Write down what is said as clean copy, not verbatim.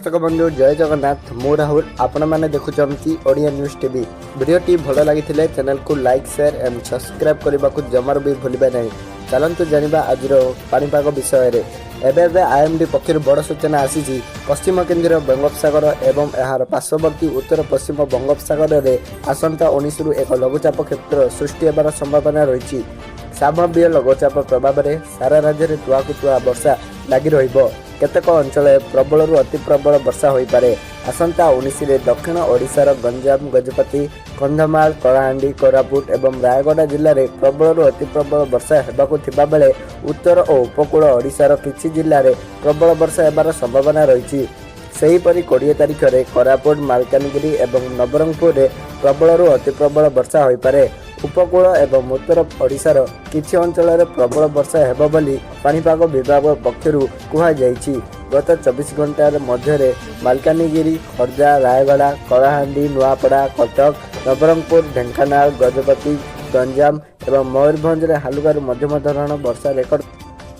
ଦର୍ଶକ ବନ୍ଧୁ, ଜୟ ଜଗନ୍ନାଥ। ମୁଁ ରାହୁଲ, ଆପଣମାନେ ଦେଖୁଛନ୍ତି ଓଡ଼ିଆ ନ୍ୟୁଜ୍ ଟିଭି। ଭିଡ଼ିଓଟି ଭଲ ଲାଗିଥିଲେ ଚ୍ୟାନେଲକୁ ଲାଇକ୍, ସେୟାର ଏବଂ ସବସ୍କ୍ରାଇବ୍ କରିବାକୁ ଜମାରୁ ବି ଭୁଲିବେ ନାହିଁ। ଚାଲନ୍ତୁ ଜାଣିବା ଆଜିର ପାଣିପାଗ ବିଷୟରେ। ଏବେ ଏବେ ଆଇଏମ୍ଡି ପକ୍ଷରୁ ବଡ଼ ସୂଚନା ଆସିଛି। ପଶ୍ଚିମ କେନ୍ଦ୍ରୀୟ ବଙ୍ଗୋପସାଗର ଏବଂ ଏହାର ପାର୍ଶ୍ୱବର୍ତ୍ତୀ ଉତ୍ତର ପଶ୍ଚିମ ବଙ୍ଗୋପସାଗରରେ ଆସନ୍ତା 19ରୁ ଏକ ଲଘୁଚାପ କ୍ଷେତ୍ର ସୃଷ୍ଟି ହେବାର ସମ୍ଭାବନା ରହିଛି। ସମ୍ଭାବ୍ୟ ଲଘୁଚାପ ପ୍ରଭାବରେ ସାରା ରାଜ୍ୟରେ ତୁହାକୁ ତୁହା ବର୍ଷା ଲାଗି ରହିବ। କେତେକ ଅଞ୍ଚଳରେ ପ୍ରବଳରୁ ଅତି ପ୍ରବଳ ବର୍ଷା ହୋଇପାରେ। ଆସନ୍ତା 19ରେ ଦକ୍ଷିଣ ଓଡ଼ିଶାର ଗଞ୍ଜାମ, ଗଜପତି, କନ୍ଧମାଳ, କଳାହାଣ୍ଡି, କୋରାପୁଟ ଏବଂ ରାୟଗଡ଼ା ଜିଲ୍ଲାରେ ପ୍ରବଳରୁ ଅତି ପ୍ରବଳ ବର୍ଷା ହେବାକୁ ଥିବାବେଳେ ଉତ୍ତର ଓ ଉପକୂଳ ଓଡ଼ିଶାର କିଛି ଜିଲ୍ଲାରେ ପ୍ରବଳ ବର୍ଷା ହେବାର ସମ୍ଭାବନା ରହିଛି। ସେହିପରି 20 ତାରିଖରେ କୋରାପୁଟ, ମାଲକାନଗିରି ଏବଂ ନବରଙ୍ଗପୁରରେ ପ୍ରବଳରୁ ଅତି ପ୍ରବଳ ବର୍ଷା ହୋଇପାରେ। ଉପକୂଳ ଏବଂ ଉତ୍ତର ଓଡ଼ିଶାର କିଛି ଅଞ୍ଚଳରେ ପ୍ରବଳ ବର୍ଷା ହେବ ବୋଲି ପାଣିପାଗ ବିଭାଗ ପକ୍ଷରୁ କୁହାଯାଇଛି। ଗତ 24 ଘଣ୍ଟା ମଧ୍ୟରେ ମାଲକାନଗିରି, ଖୋର୍ଦ୍ଧା, ରାୟଗଡ଼ା, କଳାହାଣ୍ଡି, ନୂଆପଡ଼ା, କଟକ, ନବରଙ୍ଗପୁର, ଢେଙ୍କାନାଳ, ଗଜପତି, ଗଞ୍ଜାମ ଏବଂ ମୟୂରଭଞ୍ଜରେ ହାଲୁକାରୁ ମଧ୍ୟମ ଧରଣର ବର୍ଷା ରେକର୍ଡ